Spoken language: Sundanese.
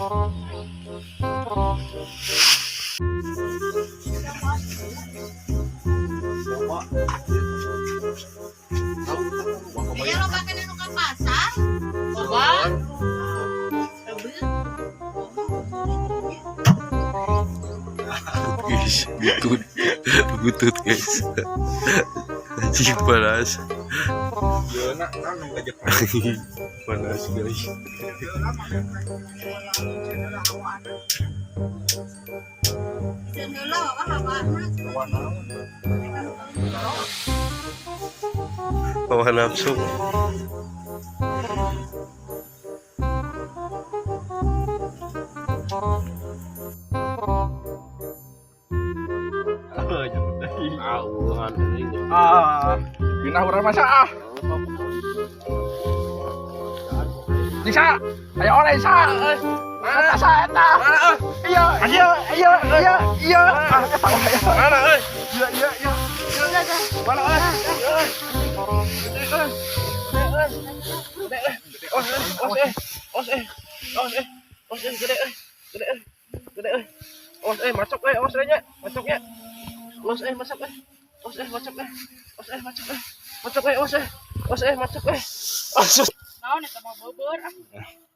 Kaya lo bakal anu ka pasar? Loba. Guys, butut. Butut, guys. Anjing, panas. Panas, guys. Heula apa hawana. Hawa nafsu. Ah, pindah urang masa ah. Nisa, ayo oleh Nisa. Mana sa eta? Iya, iya, iya, iya, iya. Ah, eta iya. Mana euy? Iya, iya, iya. Iya, iya. Mana euy? Os, os, eh. Os, eh. Os, eh. Os, eh, gede euy. Gede euy. Gede euy. Os, eh, masuk eh, os nya. Masuk nya. Os, eh, masuk eh. Os, eh, masuk eh. Os, eh, masuk eh. Masuk eh, os eh. Os, eh, masuk eh. Os. Naon eta mah beubeur ah.